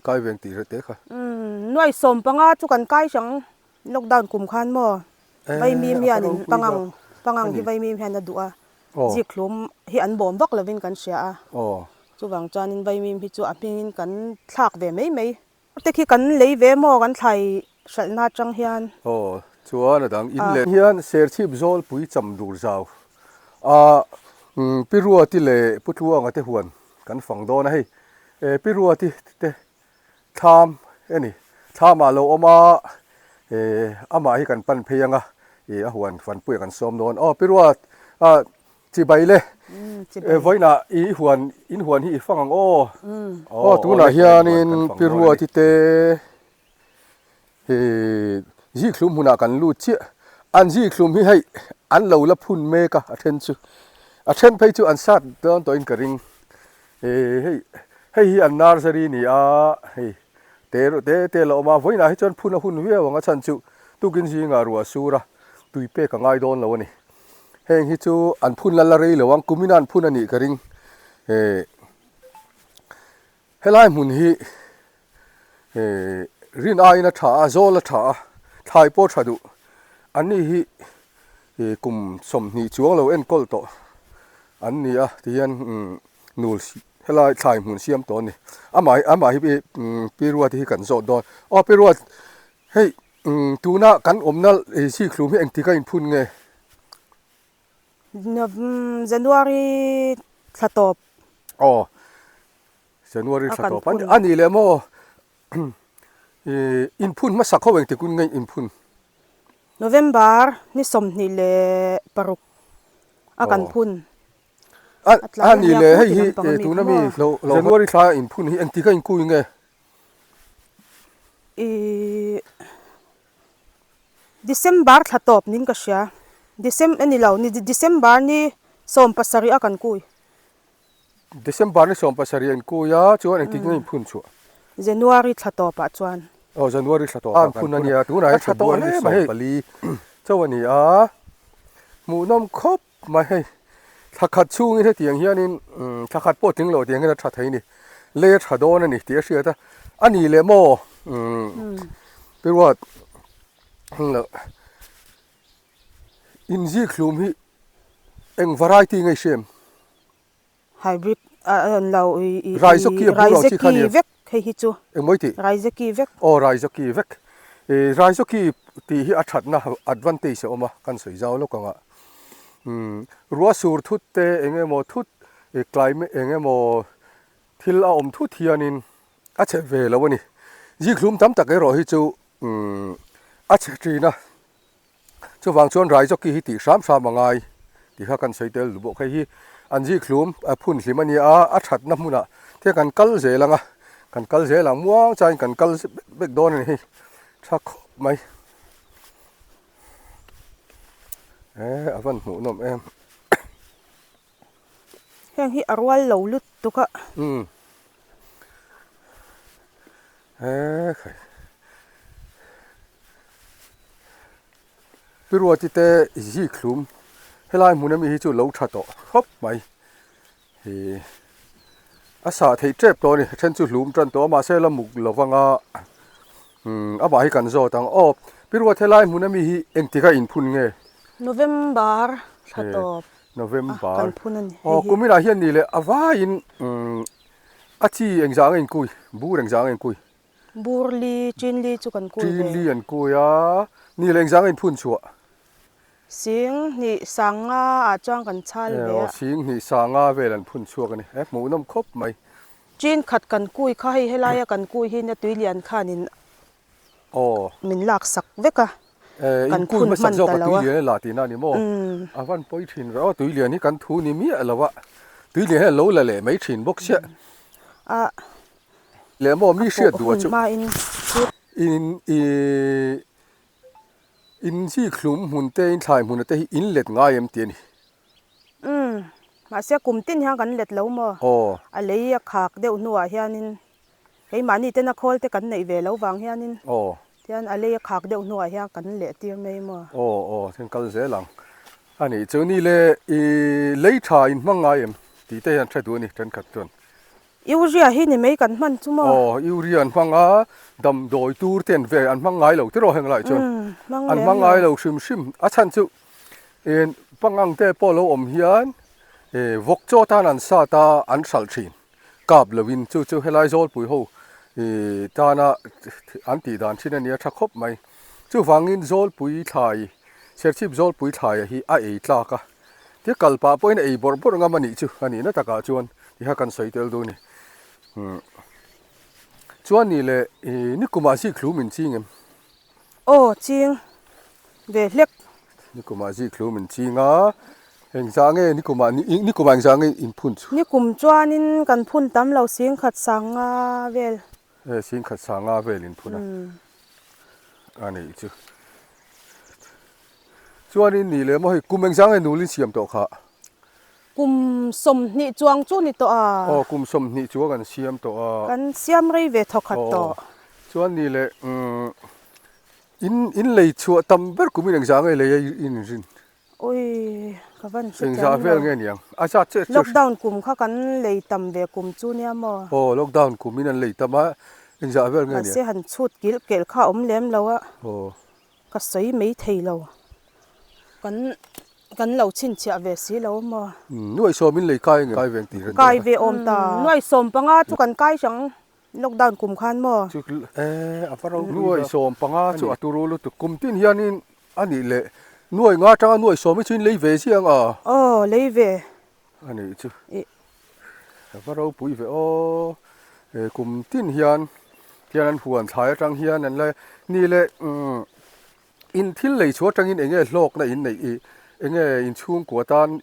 Kai veng tih reh te kha. Umm nuai 15 chu kan kai hrang lockdown kum khan maw vaimim hianin pangang pangang hi vaimim hian a duh a zikhlum hi an bawm vak lovin kan hria a chuvang chuanin vaimim hi chu a hmingin kan thlak ve mai mai te khi kan lei ve maw kan thlai hralhna atang hian. Aw chuan a dang in leh hian serchhip zawlpui cham dur zau a Pi Ruati leh Pu Tluanga te huan kan fang dawn a hei. E Pi Ruati te thlam e ni, thlam ah lo awm a, e amah hi kan pan phei ang a, e a huan fanpuia kan sawm dawn. Aw Pi Ruat ah chibai le, e vawiinah i huan in huan hi i fang ang aw. Aw tunah hianin Pi Ruati te He zikhlum hmunah kan lut chiah. An zikhlum hi hei an lo la phun mek a, a then chu. A then phei chu an sat dawn tawhin ka ring. He hei hei hi an nursery ni a, hei te reuh te te la awm a. Vawiinah hi chuan phun a hun viau ang a chhan chu tukin zingah ruah a sur a, tui pek a ngai dawn lo a ni. Heng hi chu an phun la la rei lo ang, kumina an phun a nih ka ring. He Helai hmun hi rin aiin a tha a, zawl a tha a, thlai pawh a tha duh. An ni hi kum 20 chuang lo enkawl tawh an ni a tihian nul helai thlai hmun siam tawh a ni. Amah amah hi Pi Ruati hi kan zawt dawn. Aw Pi Ruat, hei tuna kan awmna zikhlum hi engtik a inphun nge? January thla tawp. Aw January thla tawp a ni leh maw inphun hmasak ho engtik hun nge inphun? November ni 26 a kan phun. A ni leh hei hi tuna mi January thla inphun hi engtik a inkui nge? Ih. December thla tawp nin ka hria. Decem a ni lo, ni December ni 17 a kan kui. December ni 17 a in kui a, chuan engtik nge in phun chhuah? January thla tawpah chuan. Aw January thla tawpah kan phun a nia, tunah hian February ni 14 chauh a ni a, hmuhnawm khawp mai hei. Thla khat chhungin hetiang hianin thla khat pawh tling lo tiang hian a tha thei a ni, lei a tha dawn a ni tih a hriat a, a ni leh maw Pi Ruat inzik hlum hi eng variety nge i hria em? Hybrid a rawn lo i i Raizawki a bur ang chi kha nia. Raizawki vek hei hi chu. Engmaw i tih? Raizawki vek. Aw Raizawki vek. I Raizawki tih hi a thatna advantage a awm a, kan sawi zau lawk ang a. Umm ruah sur thut te eng emaw thut i climate eng emaw thil a awm thut hianin a chhe ve lo a ni. Zikhlum tam tak erawh hi chu umm a chhe thin a. Chuvang chuan Raizawki hi tih hram hram a ngai tih kha kan sawi tel duh bawk. Hei hi an zikhlum phun hlim a nia a, a thatna hmunah te kan kal zel ang a, kan kal zel ang muang chain kan kal vek dawn a ni hei tha khawp mai. E a van hmuh nawm em. Heng hi a rual lo lutuk a. Umm. E khai. Pi Ruati te zikhlum helai hmun ami hi chu lo tha tawh khawp mai. Hi a sah theih tep tawh a ni a then chu hlum tan tawh a mahse la muk lo vang a umm amah hi kan zawt ang aw Pi Ruat helai hmun ami hi engtik a inphun nge? November thla tawp November kan phun a ni aw kuminah hian ni leh a vaiin umm a chi engzah ang a inkui bur engzah ang a inkui? Bur li, chin li chu kan kui ve. Chin li an kui a, ni leh engzang a inphun chhuah? 2000 ah chuan kan chhal ve a. Aw, 20,500 vel an phun chhuak a ni. He hmuhnawm khawp mai. Chin khat kan kui kha hei helaia kan kui hi nia tui lian khanin min lak sak vek a. Kan phun hman ta lo a. Tui lian a la tihna a ni maw? A van pawi thin ve aw, tui lian hi kan thu ni miah lo a, tui lian hi a lo la leh mai thin bawk chiah. A. Leh maw mi hriat duh a chu. In i in zik hlum hmun te in thlai hmun te hi in let ngai em tih a ni. Umm mahse kum tin hian kan let lo maw? Aw. A lei a khak deuh hnuah hianin keimahni tena khawl te kan neih ve lo vang hianin Aw. tian a lei a khak deuh hnuah hian kan leh tir mai maw? Aw aw thil kal zel ang. A nih chu ni le i lei tha in hmang ngai em tih te hian hre duh a ni thenkhat chuan. Urea hi ni mai kan hman chu maw? Aw, urea an hmang a, damdawi tur te an ve, an hmang ngai lo tiraw heng lai chuan. An hmang ngai lo hrim hrim. A chhan chu pangang te pawh lo awm hian vawk chaw tan an sat a, an hralh thin. Kap lovin chu chu helai zawlpui ho tana an tih dan thin a nia tha khawp mai. Chuvangin zawlpui thlai, Serchhip zawlpui thlaia hi a ei tlak a. Tia kal pah pawhin a ei bawrh bawrh ngam a nih chu a nihna takah chuan tiha kan sawi tel duh a ni. Chuan nih leh nikumah zikhlum min ching em? Aw ching ve hlek. Nikumah zikhlum min ching a, engzah nge nikumah nikumah engzah nge in phun chu? Nikum chuanin kan phun tam lo singkhat sanga vel. E singkhat sanga vel in phun a a nih chu. Chuanin nih leh maw hei kum engzah nge nul in siam tawh kha? Kum 20 chuang chu ni tawh a. Aw kum 20 chuang an siam tawh a. Kan siam rei ve thaw khat tawh. Chuan nih leh umm in in lei chhuah tam ber kum in engzah nge lei a in inrin? Ui ka van hre thiam lo. Engzah vel nge niang? A zat chiah chu. Lockdown kum kha kan lei tam ve kum chu nia maw? Aw lockdown kum in an lei tam a engzah vel nge niang? Mahse han chhut kilh kelh kha a awm lem lo a. Aw. Ka sawi mai thei lo. Kan kan lo chhinchhiah ve si lo maw? Nuaih sawmin lei kai nge kai ve ang tih rin Kai ve awm ta. Nuaih 15 chu kan kai hrang lockdown kum khan maw? Chu e a va ropui Nuaih 15 chu a turu lutuk. Kum tin hianin a nih leh nuaih nga atanga nuaih sawm hi chu in lei ve ziang a. Aw lei ve. A nih chu. A va ropui ve aw. He kum tin hian hian an huan thlai atang hian an la ni leh umm in thil lei chhuah atangin eng nge hlawkna in neih ih eng nge in chhungkua tan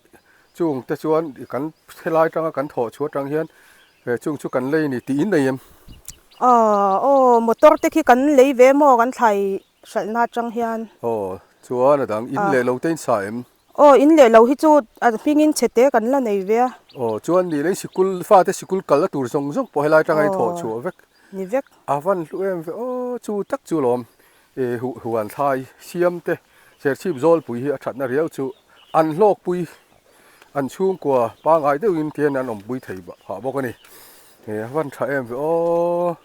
chung te chuan kan helai atanga kan thawh chhuah atang hian he chung chu kan lei a ni tih in nei em? Aw aw motor te khi kan lei ve maw kan thlai hralhna atang hian. Aw chuan a dang in leh lo te in sa em? Aw, in leh lo hi chu a hmingin chhete kan la nei ve a. Aw, chuan ni lei sikul, fate sikul kal la tur zawng zawng pawh helai atanga i thawh chhuah vek. Ni vek. A van hlu em ve aw, chu tak chu lawm e huh huan thlai siam te Serchhip Zawlpui hi a thatna riau chu an hlawkpui an chhungkua pangngai deuhin tihian an awmpui thei phah bawk a ni. E a van tha em ve aw,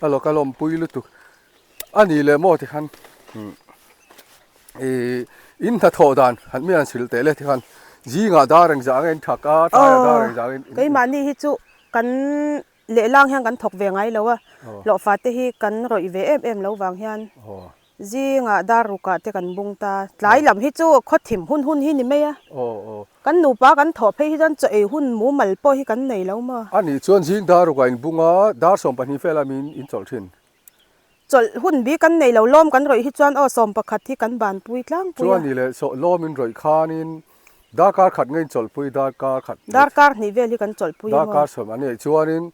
a lawk a lawmpui lutuk. A nih leh maw tikhan ih in hnathawh dan han mi han sil teh le tikhan zingah dar engzah ang a in thak a tlaiah dar engzah ang in Keimahni hi chu kan lehlang hian kan thawk ve ngai lo a, hlawhfa te hi kan rawih ve em em lo vang hian zingah dar rukah te kan bung ta, tlai lam hi chu khaw thim hun hun hi ni mai a, kan nupa kan thawh phei hi chuan chaw ei hun mumal pawh hi kan nei lo maw. A nih chuan zing dar rukah in bung a, dar 12 velah mi in chawlh thin. Chawlh hun bi kan nei lo, lawm kan rawih hi chuan aw 11 hi kan banpui tlangpui a. Chuan ni leh saw lawm in rawih khanin darkar khat nge in chawlhpui darkar khat. Darkar hnih vel hi kan chawlhpui a maw. Darkar sawm a nih chuanin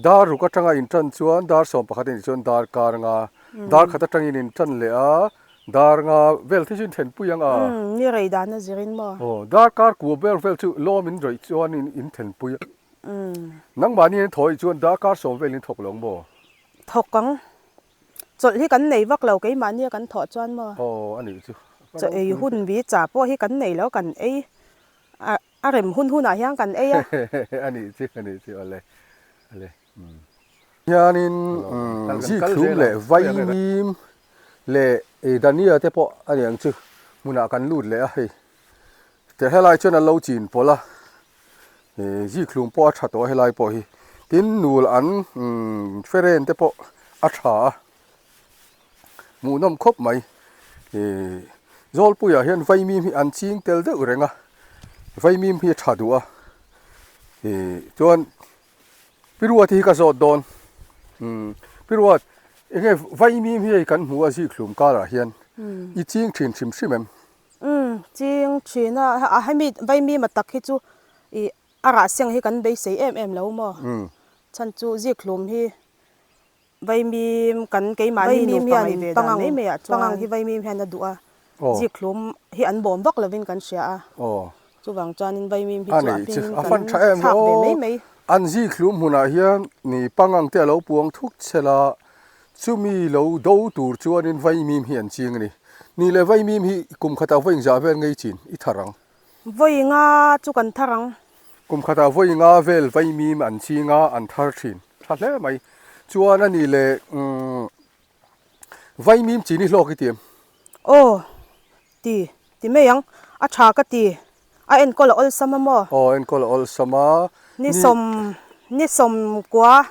dar ruk atanga in tan chuan dar 11 a nih chuan darkar nga dar khat atangin in tan leh a dar nga vel te chu in thenpui ang a. Umm ni rei dan a zirin maw. Aw darkar kua ber vel chu lawm in rawih chuan in thenpui a. Nangmahni in thawi chuan darkar sawm vel in thawk lo ang maw. Thawk ang. Chawlh hi kan nei vak lo keimahni a kan thawh chuan maw? Aw a nih chu. Chaw ei hun bi cha pawh hi kan nei lo kan ei a a rem hun hunah hian kan ei a. A nih chu a nih chu awle awle umm. Hianin zikhlum leh vaimim leh dania te pawh a niang chu hmunah kan lut leh a hei. Teh helai chuan an lo chin pawlh a. Zikhlum pawh a tha tawh a helai pawh hi tin nul an feren te pawh a tha a hmuhnawm khawp mai ih Zawlpuiah hian vaimim hi an ching tel deuh reng a vaimim hi a tha duh a ih chuan Piruat hi ka zawt dawn umm Piruat eng nge vaimim hi hei kan hmu a zikhlum karah hian i ching thin hrim hrim em? Umm, ching thin a, a hemi vaimim a tak hi chu ih a rah seng hi kan beisei em em lo maw? Chhan chu zikhlum hi vaimim kan keimahni nupa ngaih ve dan mai mai ah chuan pangang hi vaimim hian a duh a, zikhlum hi an bawm vak lovin kan hria a, chuvang chuanin vaimim hi chu a hmingin kan thlak ve mai mai. An zikhlum hmunah hian ni pangang te a lo puang thuk chhel a, Chumi lo do tur chuanin vaimim hi an ching a ni. Ni leh vaimim hi kum khatah vawi engzah vel ngei chin i thar ang. Vawi nga chu kan thar ang. Kum khatah vawi nga vel vaimim an ching a, an thar thin. Tha hle mai. Chuan a nih leh umm vaimim chin i hlawk i ti em? Aw, ti, ti mai ang. A tha ka ti. A enkawl a awlsam a maw? Aw, enkawl a awlsam a. Ni sawm, ni sawmkua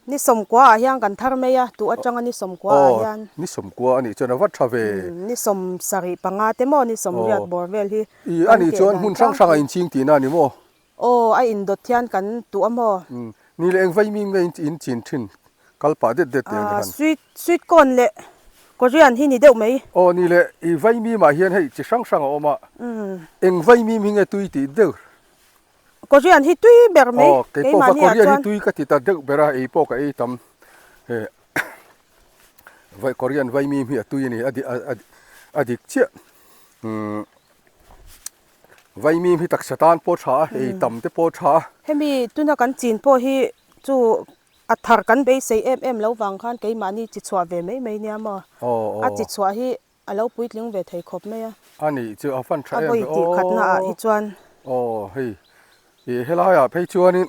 Ni sawmkua ah hian kan thar mai a, tuh atanga ni sawmkua ah hian. Aw, ni sawmkua a nih chuan a va tha ve. Ni sawm sarih panga te maw, ni sawm riat bawr vel hi I a nih chuan hmun hrang hrang a inching tihna a ni maw? Aw, a indawt hian kan tuh a maw? Ni leh eng vaimim nge in chin thin kal pah det det tiang te khan. Sweet, sweet corn leh Korean hi ni deuh mai. Aw, ni leh i vaimim ah hian hei chi hrang hrang a awm a, eng vaimim hi nge tui tih deuh? Korean hi tui ber mai Aw kei pawh va Korean hi tui ka ti ta deuh ber a ei pawh ka ei tam he vai Korean vaimim hi a tui a ni a a dik chiah umm vaimim hi taksa tan pawh tha a ei tam te pawh tha a. Hemi tuna kan chin pawh hi chu a thar kan beisei em em lo vang khan keimahni chi chhuah ve mai mai nia maw a chi chhuah hi A lo puitling ve thei khawp mai a. A nih chu a fan tha em ve aw. A vawi tih khatna ah hi chuan. Aw hei ih helai ah phei chuanin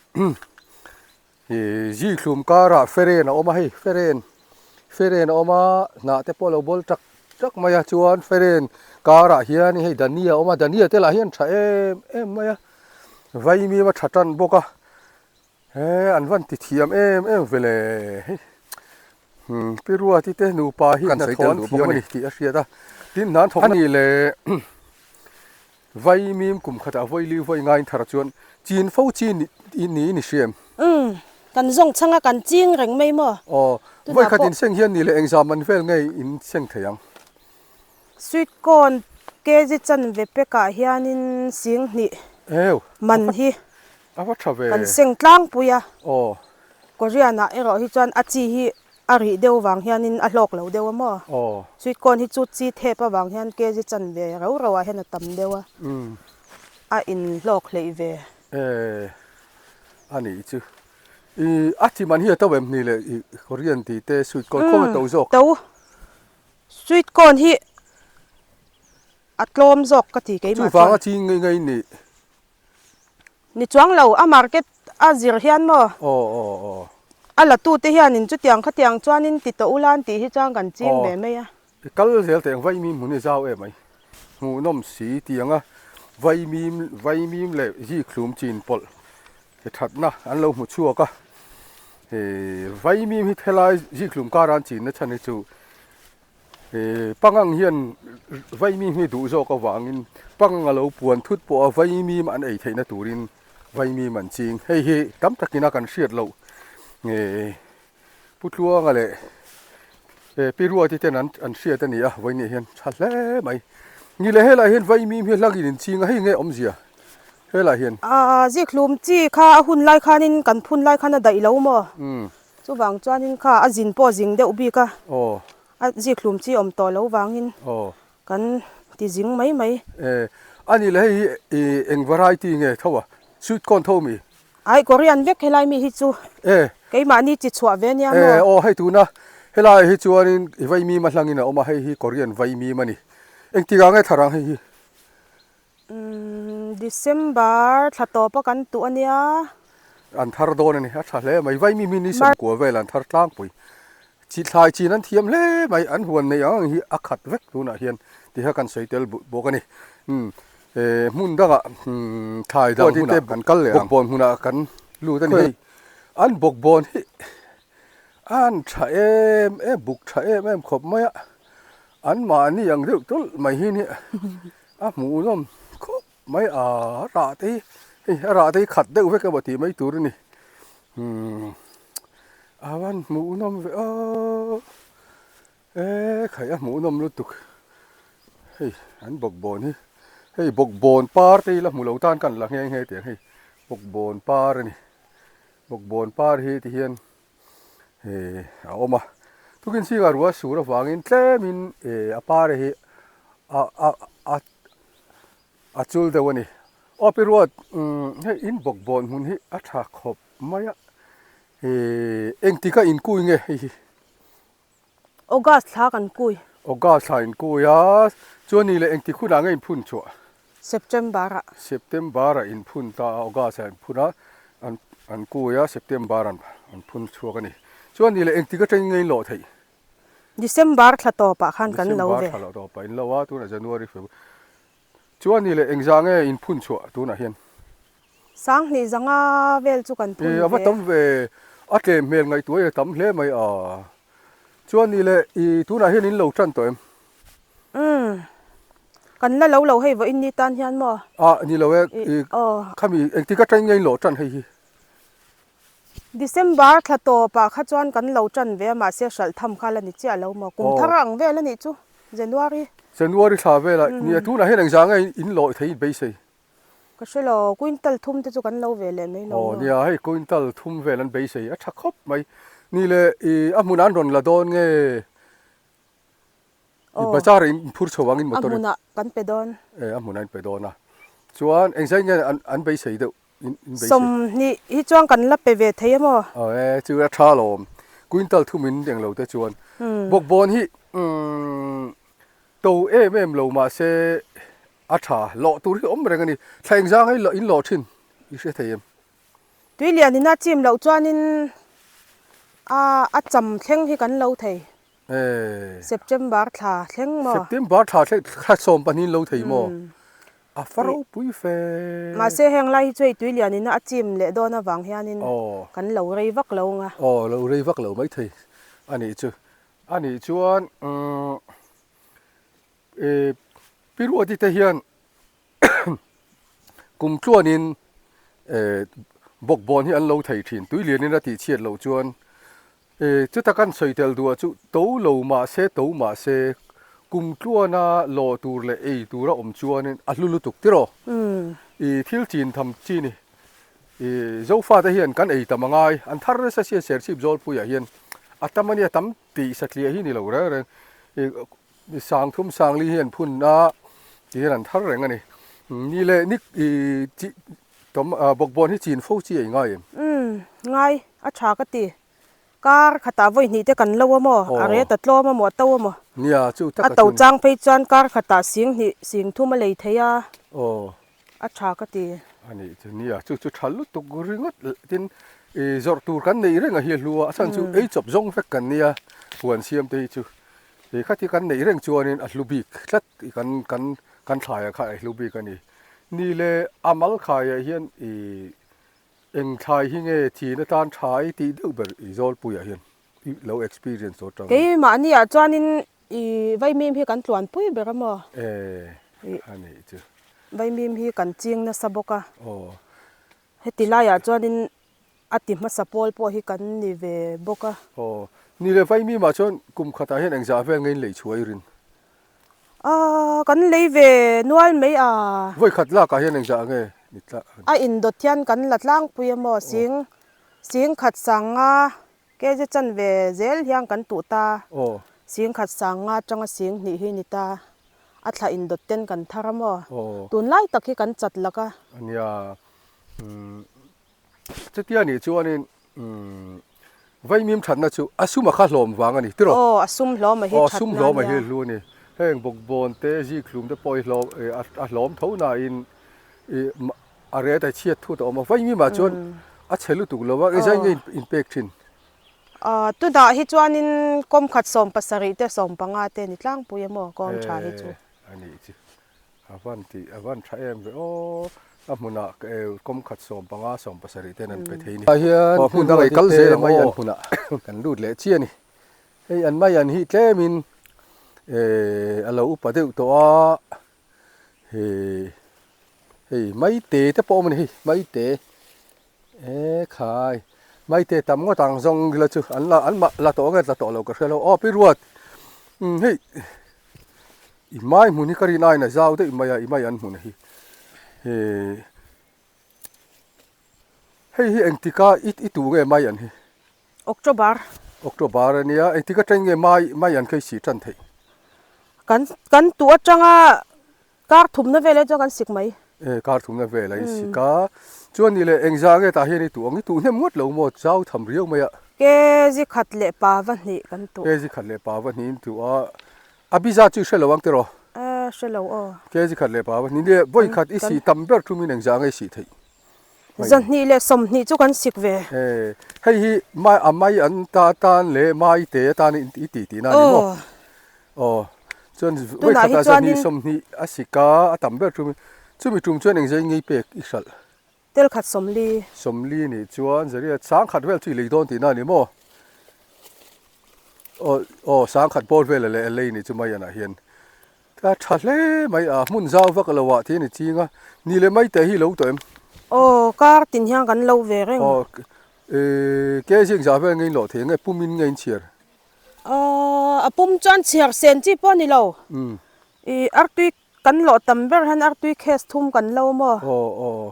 ih zikhlum karah feren a awm a hei feren feren a awm a hnah te pawh a lo bawl tak tak mai a chuan feren karah hian hei dania a awm a dania te lah hian tha em em mai a vaimim a tha tan bawk a. He an van ti thiam em em ve le hei umm Pi Ruati te nupa hi hnathawh an thiam a ni tih a hriat a tin hna an thawk a nih leh Vaimim kum khatah vawi li vawi ngaiin thar chuan chin fo chi niin i hria em? Umm kan zawng chhang a kan ching reng mai maw? Aw vawi khat in seng hian nih leh engzam man vel nge in seng thei ang? Sweet corn kg chanve pekah hianin sing hnih man hi kan seng tlangpui a, Korean ah erawh hi chuan a chi hi a rih deuh vang hianin a hlawk lo deuh a maw? Sweet corn hi chu chi thep avang hian kg chanve rau rau ah hian a tam deuh a, a inhlawk hleih ve. A nih chu. I a chi man hi a to em ni le Korean tih te sweet corn khawnge to zawk? To. Sweet corn hi a tlawm zawk ka ti keimah chuan. Chuvanga ching ngei ngei ni. Ni chuang lo, a market a zir hian maw? Aw aw aw. A la tute hianin chutiang khatiang chuanin ti tawh ula an tih hi chuan kan ching ve mai a. I kal zel teh ang vaimim hmun hi zau em mai. Hmuhnawm si tianga vaimim vaimim leh zikhlum chin pawlh he thatna an lo hmu chhuak a. He vaimim hi thelai zikhlum kara an chinna chhan hi chu he pangang hian vaimim hi duh zawk avangin pangang a lo puan thut pawh a vaimim an ei theihna turin vaimim an ching. Hei hi tam takin a kan hriat loh nge Pu Tluanga leh Pi Ruati ten an an hriat a ni a, vawiin hian tha hle mai. Ni leh helaiah hian vaimim hi hlangin in ching a, hei nge awmzia helaiah hian? Aaa zikhlum chi kha a hun lai khanin kan phun lai khan a daih lo maw? Chuvang chuanin kha a zin pawh a zing deuh bik a, a zikhlum chi awm tawh lo vangin kan ti zing mai mai. E, a nih leh hei hi eng variety nge tho a? Sweet corn tho mi? Ai, Korean vek helai mi hi chu. E. Keimahni chi chhuah ve nia maw? E, aw hei tuna helai hi chuanin i vaimim a hlangin a awm a, hei hi Korean vaimim a ni. Engtikah nge thar ang hei hi? Umm December thla tawpa kan tuh a nia. An thar dawn a ni, a tha hle mai. Vaimim hi ni sawmkua vel an thar tlangpui. Chi thlai chin an thiam hle mai, an huan neih ang ang hi a khat vek tunah hian tih kha kan sawi tel bawk a ni. Umm hmun dangah thlai dang hunah kan kal leh ang. Bawkbawn hmunah kan lut a ni hei. An bawkbawn hi an tha em em, buk tha em em khawp mai a. An mahni ang deuh tawlh mai hi nia a hmuhnawm khawp mai a, a rah te hi hei a rah te hi khat deuh vek emaw tih mai tur a ni. Umm a van hmuhnawm ve aw e khaih a hmuhnawm lutuk hei an bawkbawn hi hei bawkbawn par te hi la hmu lo tan kan la nghe nghe teh ang hei bawkbawn par a ni bawkbawn par hi ti hian eh a awm a tukin zingah ruah sur avangin tlemin eh a par hi a a a a chul deuh a ni. Aw pi ruat umm hei in bawkbawn hmun hi a tha khawp mai a eh engtik a inkui nge hei hi? August thla kan kui. August thla inkui a chuan ni leh engtik hunah nge inphun chhuah? September ah. September ah in phun ta a, August ah in phun a, an an kui a, September an an phun chhuak a ni. Chuan ni leh engtik atangin nge in lawh theih? December thla tawpah khan kan lo December ve. thla tawpah in lo a, tunah January, February. Chuan ni leh engzah nge in phun chhuah tunah hian? Sanghnih zanga vel chu kan phun ve. A va tam ve, a tlem hmel ngaihtuah i a tam hle mai a. Chuan ni leh i tunah hian in lo tan tawh em? Umm, kan la lo lo hei vawiin ni tan hian maw? Ah, ni lo e, i khami engtik atangin nge in lo tan hei hi? December thla tawpah kha chuan kan lo tan ve a, mahse hralh tham kha la ni chiah lo maw? Kum thar ang vel a nih chu, January. January thla velah, nia tunah hian engzah nge in lawih thei beisei? Ka hre lo, quintal thum te chu kan lo ve leh mai lo maw? Aw nia, hei quintal thum vel an beisei a tha khawp mai. Ni le, i a hmunah an rawn la dawn nge? I bazar ah in phur chho angin motor in. A hmunah kan pe dawn. E, a hmunah in pe dawn a. Chuan engzai nge an an beisei deuh in in beisei? 20 hi chuan kan la pe ve thei a maw? Aw e, chu a tha alawm. Quintal thum in englo te chuan. Bawkbawn hi umm to em em lo mahse A tha, lawh tur hi awm reng a ni. Thla engzang a in lawh thin i hre thei em? Tui lian ina chim loh chuanin a a cham thleng hi kan lo thei. September thla thleng maw? September thla thleng thla 12 in lo thei maw? A fa ropui fe. Mahse heng lai hi chu hei tui lian ina a chim leh dawn avang hianin kan lo rei vak lo ang a. Aw, lo rei vak lo maithei a nih chu. A nih chuan E Pi Ruati te hian kum tluanin e bawkbawn hi an lo thei thin, tui lianin a tih chhiat loh chuan e chuta kan sawi tel duh ah chu to lo mah se to mah se kum tluana lawh tur leh ei tur a awm chuanin a hlu lutuk tiraw? I thil chin tham chi ni. I Zofate hian kan ei tam a ngai, an thar nasa sia Serchhip Zawlpuiah hian a tam a nia tam tih satliah hi ni lo reng reng. I Sangthum Sangli hi an phun a ti hian an thar reng a ni. Ni leh ni i chi tawm bawkbawn hi chin fo chi a i ngai em? Umm ngai a tha ka ti. Kar khatah vawi hnih te kan lo a maw? A ret a tlawm a maw a to a maw? Nia chu tak a chu. A to chang phei chuan kar khatah sing hnih sing thum a lei thei a. Aw. A tha ka ti. A nih chu nia chu chu tha lutuk ringawt tin i zawrh tur kan neih reng a hi a hlu a a chhan chu ei chawp zawng vek kan nia huan siam te hi chu. He kha kan neih reng chuanin a hlu bik tlat i kan kan kan thlaiah kha a hlu bik a ni. Ni leh a mal khaiah hian i eng thlai hi nge thin atan tha i tih deuh ber i zawlpuiah hian i lo experience tawh atang. Keimahni ah chuanin i vaimim hi kan tluanpui ber a maw? E a nih chu. Vaimim hi kan ching nasa bawk a. Aw. Heti laiah chuanin A ti hmasa pawl pawh hi kan ni ve bawk a. Aw, ni leh Vaimimah chuan kum khatah hian engzah vel nge in lei chhuah i rin? Aaa, kan lei ve nual mai a. Vawi khat lakah hian engzah nge ni tla? A indawt hian kan la tlangpui a maw? Sing, sing khat sanga kg chanve zel hian kan tuh ta. Aw. Sing khat sanga atanga sing hnih hi ni ta. A thla indawt ten kan thar a maw? Aw. Tunlai tak hi kan chat lak a. Nia, umm. Chutia nih chuanin Vaimim thatna chu a sum a kha hlawm vang a ni tiraw? Aw, a sum hlawm a hi thatna a nia. Aw, a sum hlawm a hi hlu a ni. Heng bawkbawn te, zikhlum te pawh hi hlawm a hlawm tho nain a ret a chhiat thut a awm a. Vaimimah chuan a chhe lutuk lo a, engzai nge inpek thin? Tunah hi chuanin kawmkhat 70 te 15 te ni tlangpui a maw kawm tha hi chu. A nih chu. A van tih a van tha em ve aw a hmunah kawm khat 15 70 ten an pe thei ni. Tah hian hmun dang ei kal zel ang aw hmunah kan lut leh chiah a ni. Hei an mai an hi tlemin a lo upa deuh tawh a hei maite te pawh a awm a ni hei maite e khai maite tam ngawt ang zawng ila chu an la an la tawh nge la tawh lo ka hre lo aw pi ruat hei. I mai hmun hi ka rin aiin a zau daih mai a, i mai an hmun hi. Hei hi engtika i tu nge mai an hi? October. October a nia, engtik atang nge mai mai an kha i sih tan theih? Kan kan tuh atanga kar thumna velah chuan kan sik mai. E kar thumna velah i sik a, chuan ni leh engzah nge tah hian i tuh ang? I tuh hnem ngawt lo maw? Zau tham riau mai a. Kg khat leh pa va hnih kan tuh. Kg khat leh pa va hnih in tuh a, A biza chu i hre lo ang tiraw? hre lo aw. Kg khat leh pau a ni nia, vawi khat i sih tam ber thumin engzah nge i sih theih? 220 chu kan sik ve. E, hei hi mai a mai an ta atan leh mai te atan i ti tihna a ni maw? Aw, chuan vawi khatah 220 a sik a, a tam ber thumin chumi tum chuan engzah i ngei pek i hralh? Tel khat 40. 40 nih chuan zariat 10,000 vel chu i lei dawn tihna a ni maw? Aw aw 10,000 bawr vel a leh a lei nih chu mai anah hian a tha hle mai a hmun zau vak lo ah te a ni ching a ni leh mai teh hi lo tawh em? Aw kar tin hian kan lo ve reng. Aw eh kg engzah vel nge in lawh thei nge pum in nge in chhiar? Aw a pum chuan chhiar sen chi pawh a ni lo. Ih artui Kan lawh tam ber hian artui case thum kan lo maw? Aw aw.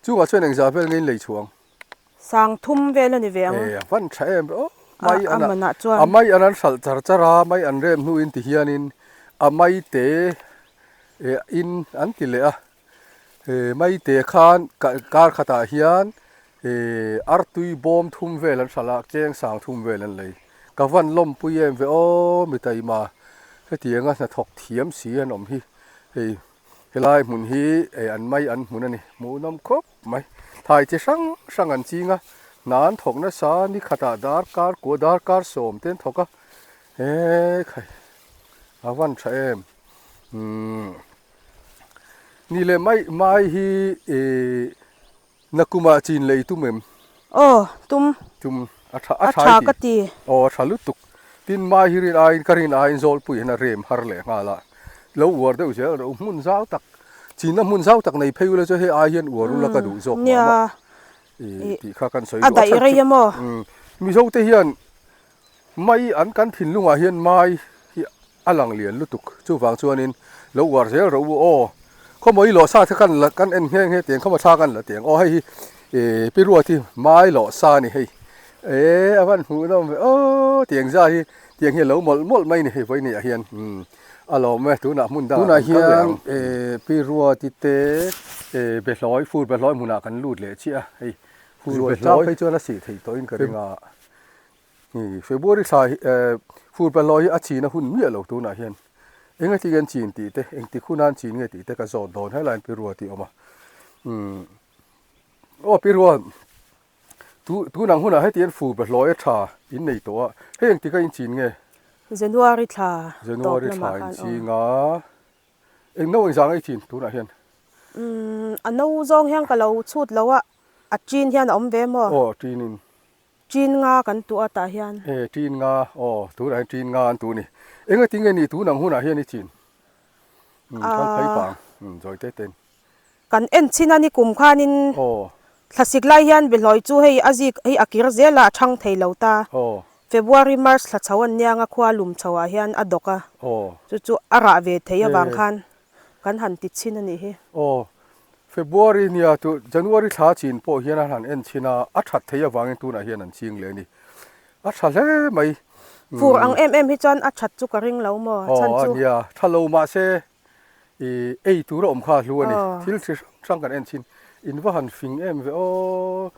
Chungah chuan engzah vel nge in lei chhuang? Sang thum vel a ni ve ang. E, a van tha em aw. Mai an a mai an an hralh char char a, mai an rem hnuin ti hianin a mai te e in an ti leh a. E, mai te khan kar khatah hian e artui bawm thum vel an hralh a, cheng sang thum vel an lei. Ka van lawmpui em ve aw mitaima hetianga hnathawk thiam si an awm hi hei helai hmun hi eh an mai an hmun a ni hmuhnawm khawp mai thlai chi hrang hrang an ching a hna an thawk nasa ni khatah darkar kua darkar sawm te an thawk a ekhai a van tha em umm ni leh mai mai hi eh. Nakumah chin lei tum em? Aw, tum. Tum, a tha, a tha i ti. Aw, a tha lutuk. Tin, mai hi rin aiin, ka rin aiin Zawlpui hian a rem har leh nghal a. Lo uar deuh zel rawh u, hmun zau tak, chinna hmun zau tak nei phei ula chu hei ai hian uar ula ka duh zawk mah mah. I tih kha kan sawi duh. A daih rei a maw? Mizote hian Mai an kan thinlungah hian mai hi a lang lian lutuk chuvang chuanin lo uar zel rawh u aw khawmawi lawh sa te khan la kan en nghe nghe tiang khawmaw thla kan la tiang aw hei hi ih pi ruat hi mai lawh sa a ni hei eh a van hmuh nawm ve aw tiang za hi tiang hi a lo mawlh mawlh mai a ni hei vawiin ah hian umm a lawm e tunah hmun dangah kan kal leh ang eh pi ruati te eh behlawi fur behlawi hmunah kan lut leh chiah a hei fur behlawi phei chuan a sih theih tawhin ka ring a. Hi February thla hi eh fur pahlo hi a chin a hun miah lo tunah hian eng atin an chin tih te engtik hun an chin nge tih te ka zawt dawn helai in Pirua tih a awm a umm aw Pirua tu tunang hunah heti hian fur pahlo a tha in nei tawh a hei engtik a in chin nge? January thla tawp January lamah thla in khan aw. ching a eng no engzah nge i chin tunah hian? Umm a no zawng hian ka lo chhut lo a a chin hian a awm ve maw? Aw chin in. Ṭin nga kan tuah tah hian. E, ṭin nga, aw, tunah hian ṭin nga an tuh a ni. Engati nge ni tun ang hunah hian i chin? Umm, kal phei pah ang, umm, zawi te tein. Kan en chin a ni kum khanin thlasik lai hian behlawi chu hei a zik hi a kir zel a, a ṭhang thei lo ta. February, March thla chho an niang a, khua lum chho ah hian a dawk a, chu chu a rah ve thei avang khan kan han ti chhin a nih hi. Aw, February nia chu January thla chin pawh hian an han en chhin a, a that thei avangin tunah hian an ching leh a ni. A tha hle mai. Fur ang em em hi chuan a that chu ka ring lo maw a chhan chu. Aw nia, tha lo mahse i ei tur a awm kha a hlu a ni. Thil chi hrang hrang kan en chhin. In va han fing em ve aw,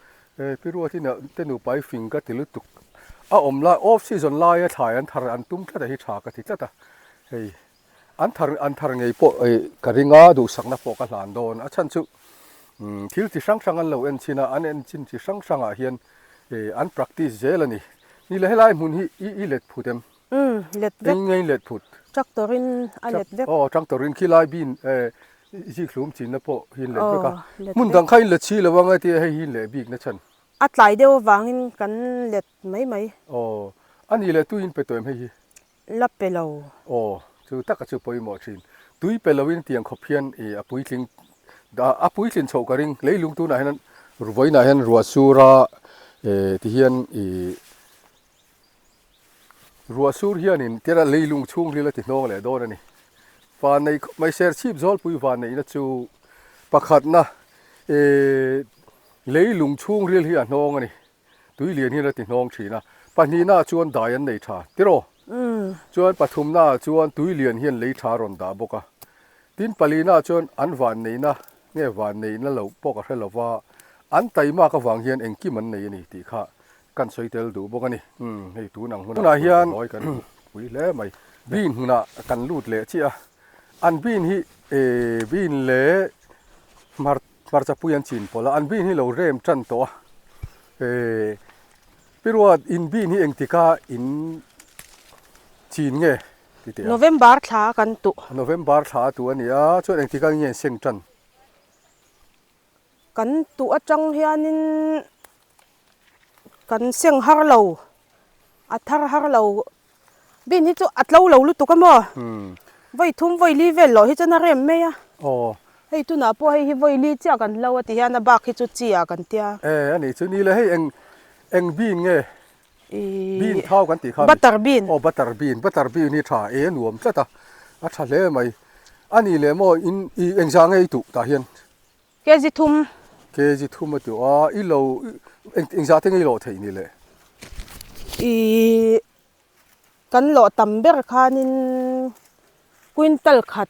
Pi Ruati te nupa i fing ka ti lutuk. A awm lai, off season laia thlai an thar an tum tlat a hi tha ka ti tlat a, hei. An thar an thar ngei pawh ka ring a, duhsakna pawh ka hlan dawn. A chhan chu thil chi hrang hrang an lo en chin a, an en chin chi hrang hrangah hian an practice zel a ni. Ni le helai hmun hi i i let phut em? Umm, let vek. Eng nge in let phut? Tractor in a let vek. Aw, tractor in khilai bin zikhlum chinna pawh hi in let vek a. Hmun dang kha in let si lo ang e tia hei hi in leh bik na chhan. A tlai deuh avangin kan let mai mai. Aw, a nih leh tui in pe tawh em hei hi? La pe lo. Aw, chu taka chu pawimawh thin. Tui pe loin tiang khawp hian i a puitling a puitlin chhoh ka ring. Leilung tunah hian vawiinah hian ruah sur a ti hian i ruah sur hianin tira leilung chhungril a ti hnawng leh dawn a ni. Vanneih khawp mai Serchhip Zawlpui vanneihna chu pakhatna i leilung chhungril hi a hnawng a ni. Tui lian hian a ti hnawng thin a, pahnihnaah chuan dai an nei tha, tiraw? Chuan pathumnaah chuan tui lian hian lei tha a rawn dah bawk a. Tin, palinaah chuan an vanneihna nge vanneihna loh pawh ka hre lo va, an taimak avang hian engkim an nei a ni tih kha kan sawi tel duh bawk a ni. Umm, hei tun ang hunah hian pui hle mai. Bean hmunah kan lut leh chiah a. An bean hi bean leh hmar hmarcha pui an chin pawlh a, an bean hi lo rem tan tawh a, Pi Ruat in bean hi engtika in chin nge ti teh a? November thla a kan tuh. November thla a tuh a ni a, chuan engtika nge an seng tan? Kan tuh atang hianin kan seng har lo, a thar har lo. Bin hi chu a tlo lo lutuk a maw? Vawi thum vawi li vel loh hi chuan a rem mai a. Hei tunah pawh hei hi vawi li chiah kan hlo a ti hian a bak hi chu chi ah kan tia. E a nih chu ni le hei eng eng bin nge? Bean thau kan tih kha a ni. Butter bean. Aw butter bean, butter bean hi tha e a nuam tlat a, a tha hle mai. A nih leh maw in i engzah nge i tuh tah hian? Kg thum. Kg thum a tuh a, i lo eng engzah te nge i lawh theih ni le? I kan lawh tam ber khanin quintal khat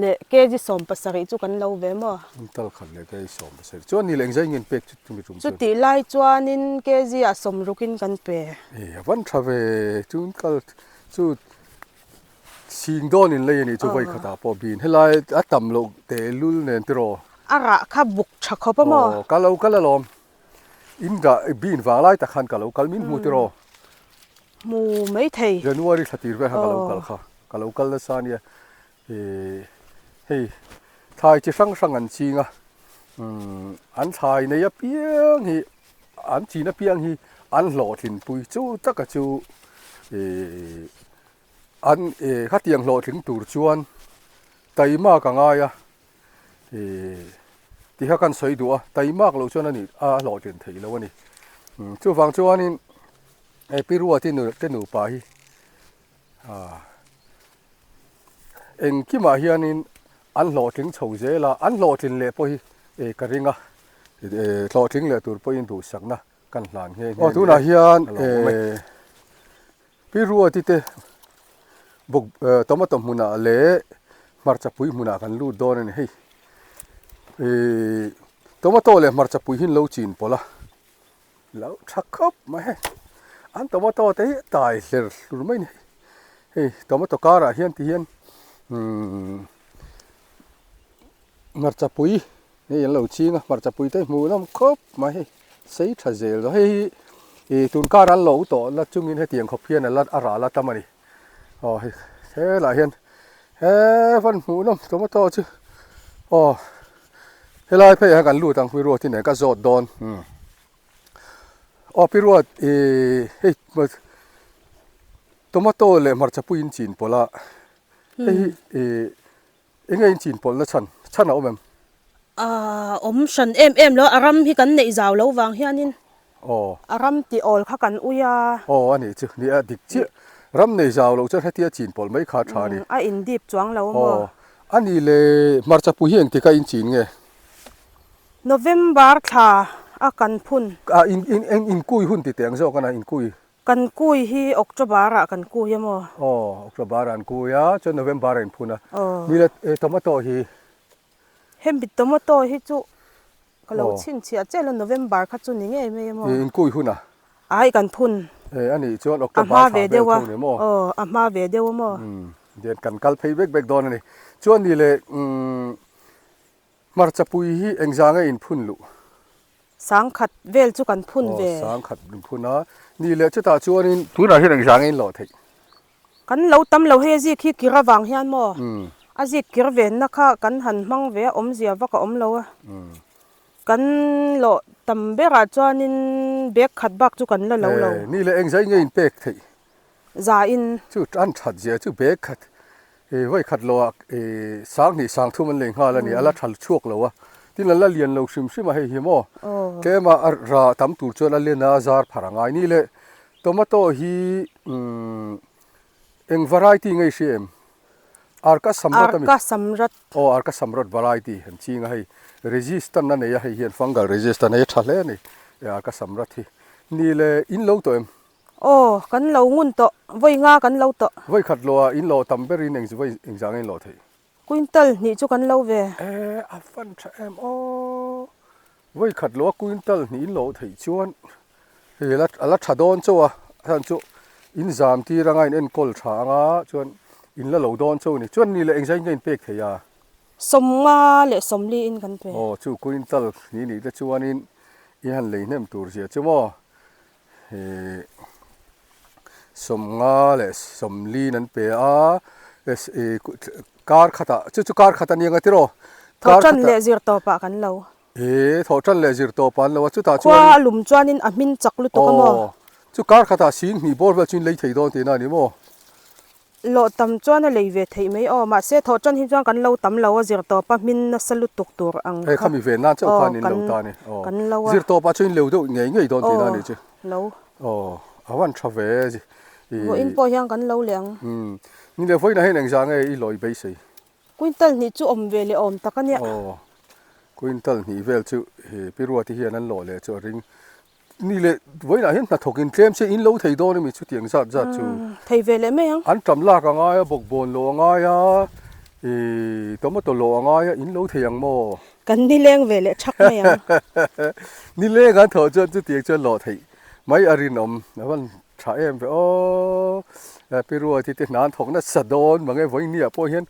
leh kg 70 chu kan lo ve maw? Quintal khat leh kg 70 chuan ni leh engzah in nge pek chu chumi tum chuan? Chutih lai chuanin kg ah 60 in kan pe. E a van tha ve, quintal chu Sing dawn in lei a nih chu vawi khatah pawh bin helai a tam loh tehlul nen tiraw. A rah kha buk tha khawp a maw? Aw ka lo kal alawm. In rah bin vang lai tak khan ka lo kal min hmu tiraw. Hmu mai thei. January thla tir vel khan ka lo kal kha. Ka lo kal nasa ania. Ih hei thlai chi hrang hrang an ching a. Umm an thlai nei apiang hi an chin apiang hi an hlawhtlinpui chu taka chu ih An eh khatiang hlawhtling tur chuan taimak a ngai a, eh ti kha kan sawi duh a, taimak loh chuan a nih a hlawhtlin theih lo a ni. Chuvang chuanin he Pi Ruati nu te nupa hi ah engkimah hianin an hlawhtling chho zel a, an hlawhtlin leh pawh hi eh ka ring a, eh hlawhtling leh tur pawhin duhsakna kan hlan nghe nghe a ni. Aw tunah hian eh. Pi Ruati te bawk tomato hmunah leh hmarcha pui hmunah kan lut dawn a ni hei. Ihh tomato leh hmarcha pui hi an lo chin pawlh a, lo tha khawp mai hei. An tomato te hi a tai hler hlur mai a ni hei. Hei tomato karah hian ti hian umm hmarcha pui. Hei an lo ching a, hmarcha pui te hmuh nawm khawp mai hei, sei tha zel dawn. Hei hi ih tun kar an lo tawh la chungin hetiang khawp hian a la a rah la tam a ni. Aw hei helaiah hian he van hmuh nawm tomato chu aw helai pheiah hian kan lut ang Piruati nen ka zawt dawn umm. Aw Piruat ih hei tomato leh hmarcha pui in chin pawlh a hei hi ih. Enge in chin pawlhna chhan chhan a awm em? Aaa awm hran em em lo, a ram hi kan neih zau lo vang hianin Aw. a ram tih awl kha kan ui a. Aw a nih chu, ni a dik chiah. Ram nei zau loh chuan hetia chin pawlh mai kha a tha a ni. A in dip chuang lo maw? Aw a nih le hmarcha pui hi engtik a in chin nge? November thla a kan phun. A in in in kui hun ti teh ang zawk a na in kui. Kan kui hi October ah kan kui a maw? Aw, October ah an kui a, chuan November ah in phun a. Aw. Mila eh tomato hi? Hemi tomato hi chu ka lo chhinchhiah chiah lo, November kha chu ni ngei mai a maw? In kui hun a? Ai kan phun. Eh a nih chuan October thla vel tho ni maw? Aw, a hma ve deuh a maw? Umm, then kan kal phei vek vek dawn a ni. Chuan ni leh umm hmarcha pui hi engzah nge in phun luh? Sangkhat vel chu kan phun ve. Aw, sangkhat kan phun a. Ni leh chutah chuanin tunah hian engzah nge in lawh theih? Kan lo tam lo hei a zik hi kir avang hian maw? A zik kir venna kha kan han hmang ve a, awmzia vak a awm lo a. Kan lawh tam berah chuanin bag khat bak chu kan la lo lo. Ni leh engzah nge in pek theih? Za in. Chu an that zia chu bag khat eh vawi khat lo ah eh sang hnih sang thum an lei nghal a ni a la tha chhuak lo a tin an la lian lo hrim hrim a hei hi maw tlem a a rah tam tur chuan a len a zar phar a ngai ni le tomato hi umm eng variety nge i hria em arka samrat a mi arka samrat aw arka samrat variety an ching a hei resistant a nei a hei hian fungal resistant a hei a tha hle a ni arka samrat hi ni le in lo tawh em. Aw, kan lo ngun tawh. Vawi nga kan lo tawh. Vawi khat lo ah in lawh tam ber in eng vawi engzah nge in lawh theih? Quintal hnih chu kan lo ve. E, a fan tha em aw. Vawi khat lo a quintal hnih in lawh theih chuan hei a la a la tha dawn chauh a, a chhan chu in zam tir anga in enkawl tha anga chuan In la lo dawn chauh a ni. Chuan ni leh engzai nge in pek thei a? Sawmnga leh sawmli in kan pe. Aw chu quintal ni nih te chuanin i han lei hnem tur zia chu maw? Ih sawmnga leh sawmli in an pe a, ih kar khatah chu chu kar khat a nia nga tiraw? Thawh tan leh zir tawpah kan lo. He thawh tan leh zir tawp an lo a, chutah chuan. Khua a lum chuanin a hmin chak lutuk a maw? Aw, chu kar khatah sing hnih bawr vel chu in lei thei dawn tihna a ni maw? Lawh tam chuan a lei ve theih mai aw, mahse thawh tan hi chuan kan lo tam lo a, zir tawpa hmin nasa lutuk tur ang kha. He khami ve nan chauh khan in lo ta a ni. Aw, kan lo a. Zir tawpah chuan in leu deuh ngei ngei dawn tihna a ni chu. Aw, lo. Aw, a van tha ve. Vawiin pawh hian kan lo leh ang. Umm, ni leh vawiinah hian engzah nge i lawi beisei? Quintal hnih chu awm ve leh awm tak a nia. Aw, quintal hnih vel chu he Pi Ruati hian an lawh leh chu a ring. Ni leh vawiinah hian hnathawk in tlem se in lo thei dawn emi chutiang zat zat chu. Thei ve leh mai ang. An tam lak a ngai a, bawkbawn lawh a ngai a, ih tomato lawh a ngai a, in lo thei ang maw? Kan nileng ve leh thak mai ang. Nileng an thawh chuan chutiang chuan lawh theih mai a rinawm. A van Tha em ve aw, Pi Ruati te hna an thawk nasa dawn mange vawinia pawh hian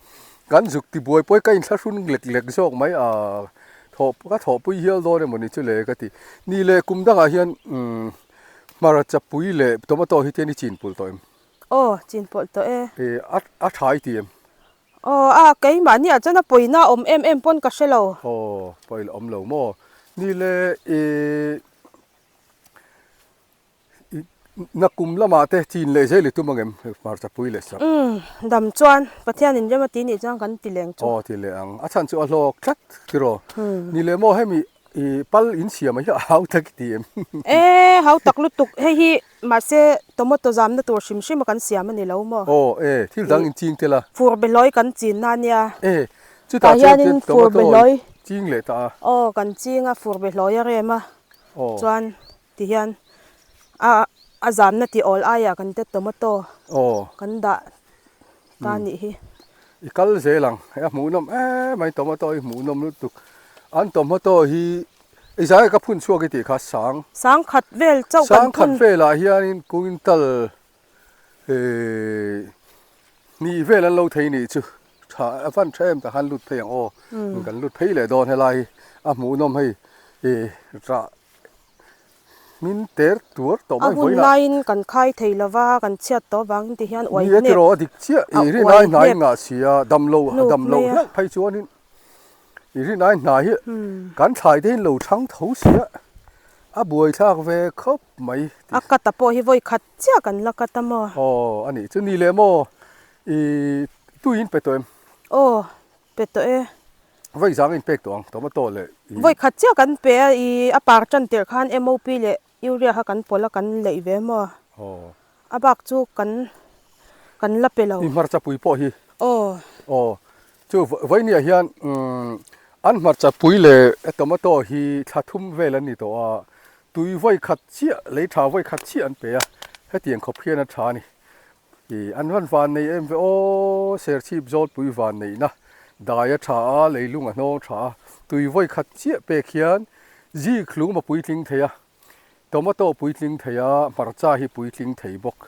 kan zuk ti buai pawh hi ka inthlahrun lek lek zawk mai a, thawh ka thawhpui hial dawn emaw ni chu le ka ti. Ni leh kum dangah hian umm hmarcha pui leh tomato hi tian i chin pulh tawh em? Aw, chin pawlh tawh e. E, a a tha i ti em? Aw, a keimahniah chuan a pawina awm em em pawn ka hre lo. Aw, pawi awm lo maw? Ni leh i. Na kum lamah te chin leh zel i tum ang em hmarcha pui leh sak. Umm dam chuan Pathian in rem a ti nih chuan kan ti leng chu. Aw ti leh ang a chhan chu a hlawk tlat tiraw ni leh maw hemi i pal in siam ah hi a hau tak i ti em. E hau tak lutuk hei hi mahse tomato zamna tur hrim hrim a kan siam a ni lo maw. Aw e thil dang in ching tel a. Fur behlawi kan chin na nia. E chutah chuan tomato ching leh ta a. Aw kan ching a fur behlawi a rem a chuan Ti hian a a zamna tih awl aiah kan te tomato kan dah ta nih hi. I kal zel ang, hei a hmuhnawm em mai tomato hi hmuhnawm lutuk. An tomato hi i zai ka phun chhuak i tih kha sang. Sang khat vel chauh kan phun. Sang khat velah hianin quintal hei hnih vel an lo thei nih chu. Tha a van tha em takhan lut phei ang aw. Kan lut phei leh dawn helai hi a hmuhnawm hei i rah. Min ter tuar tawh mai vawiin ah. A hun laiin kan khai thei lo va, kan chhiat tawh avangin ti hian uai hnep. Ni e tiraw a dik chiah, i rin ai hnai ngah si a, dam lo dam lo hlauh phei chuanin i rin ai hnai hi kan thlai te hian lo thang tho si a, a buaithlak ve khawp mai. A cut a pawh hi vawi khat chiah kan la cut a maw? Aw a nih chu ni leh maw i tui in pe tawh em? Aw Pe tawh e. Vawi zang in pek tawh ang tomato leh i. Vawi khat chiah kan pe a i a par tan tirh khan MOP leh urea kha kan pawlh a kan leih ve maw. Aw. A bak chu kan kan la pe lo. I hmarcha pui pawh hi. Aw. Aw. Chu vawinia hian umm an hmarcha pui leh tomato hi thla thum vel an ni tawh a, tui vawi khat chiah lei tha vawi khat chiah an pe a, hetiang khawp hian a tha a ni. I an van van nei em ve aw, Serchhip Zawlpui van neihna dai a tha a, leilung a hnawng tha a, tui vawi khat chiah pek hian zik hlum a puitling thei a, tomato puitling thei a, hmarcha hi puitling thei bawk.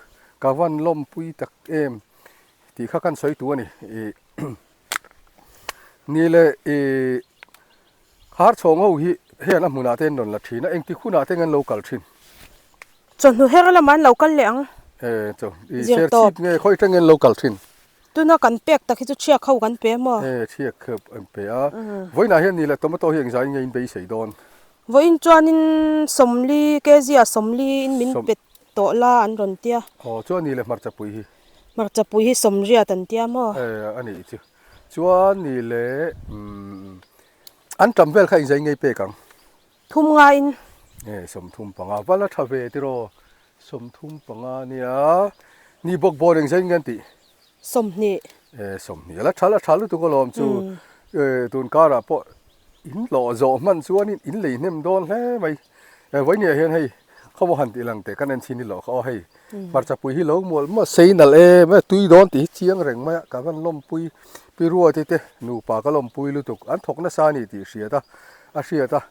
Ka van lawmpui tak em tih kha kan sawi tu a ni. I ni leh i Khar chhawng ho hi hian a hmunah te an rawn la thin a, engtik hunah te an lo kal thin? Chawhnu her lamah an lo kal leh ang. E, chaw, i serchhip nge khawi atangin an lo kal thin? Tuna kan pek tak hi chu thiak ho kan pe maw? E, thiak an pe a. Vawiinah hian ni leh tomato hi engzai nge in beisei dawn? Vawiin chuanin sawmli, kg ah sawmli in min pe tawh la an rawn tia. Aw, chuan ni leh hmarchapui hi? Hmarchapui hi sawmriat an tia maw? E, a nih chu. Chuan ni leh umm an tam vel kha inzai ngei pek ang. Thum ngaiin. E 35 val a tha ve tiraw 35 nia ni bawk bawn engzai nge an tih. 20. E 20 a la tha la tha lutuk alawm chu e tun karah pawh in hlawh zawh hman chuanin in lei hnem dawn hle mai. E vawinia hian hei khawmaw han tih lang teh kan en chhin hi loh kha aw hei hmarcha pui hi lo mual mual sei nalh em e tui dawn tih hi chiang reng mai a ka van lawmpui pi ruati te nupa ka lawmpui lutuk an thawk nasa a ni tih hriat a a hriat a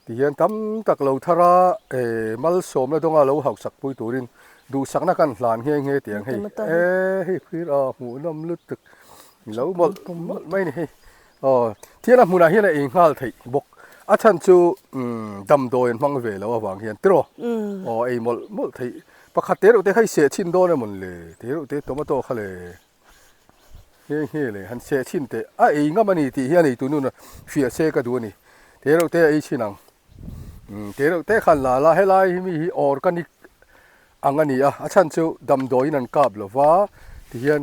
ti hian tam tak lo thar a e malsawmna dawnga lo hausak pui turin. Duhsakna kan hlan nghe nghe tih ang hei. E hei phir a hmuhnawm lutuk lo mawlh mawlh mai a ni hei. Aw thian a hmunah hian a ei nghal theih bawk. A chhan chu damdawi an hmang ve lo avang hian tiraw. Aw ei mawlh mawlh theih. Pakhat te reuh te kha i seh chhin dawn emawn le te reuh te tomato kha le nghe nghe le han seh chhin teh a ei ngam a ni tih hi a neitu nun a fiah se ka duh a ni. Te reuh te a ei chhin ang. Te reuh te khan la la helai hi mi hi organic ang a ni a a chhan chu damdawiin an kap lo va tihian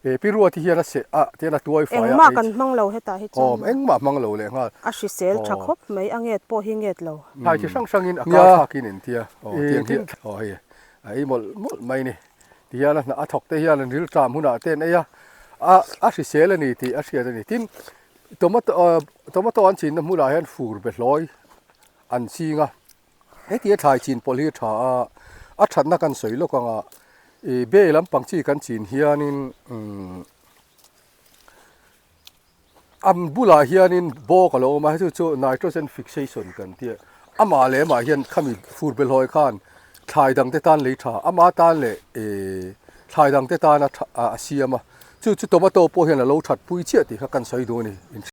he pi ruat hi hian a seh a tihian a tuai fai a Engmah kan hmang lo hetah hi chuan awm engmah hmang lo leh nghal a hrisel tha khawp mai a nget pawh hi nget lo. Thlai chi hrang hrangin a kar thlakin in tia aw tiang hi aw hei a ei mawlh mawlh mai a ni tihian a hnah a thawk te hian an rilṭam hunah te an ei a a hrisel a ni tih a hriat a ni tin Tomato tomato an chinna hmunah hian fur be hlawi an ching a, heti a thlai chin pawlh hi a tha a, a thatna kan sawi lawk ang a, ih be lampang chi kan chin hianin umm an bulah hianin bawk a lo awm a, hei chu chu nitrogen fixation kan tih a, amah leh amah hian khami fur be hlawi khan thlai dangte tan lei tha, ama tan leh ih thlai dangte tana tha a siam a. Chu chu tomato pawh hian a lo that pui chiah tih kha kan sawi duh a ni.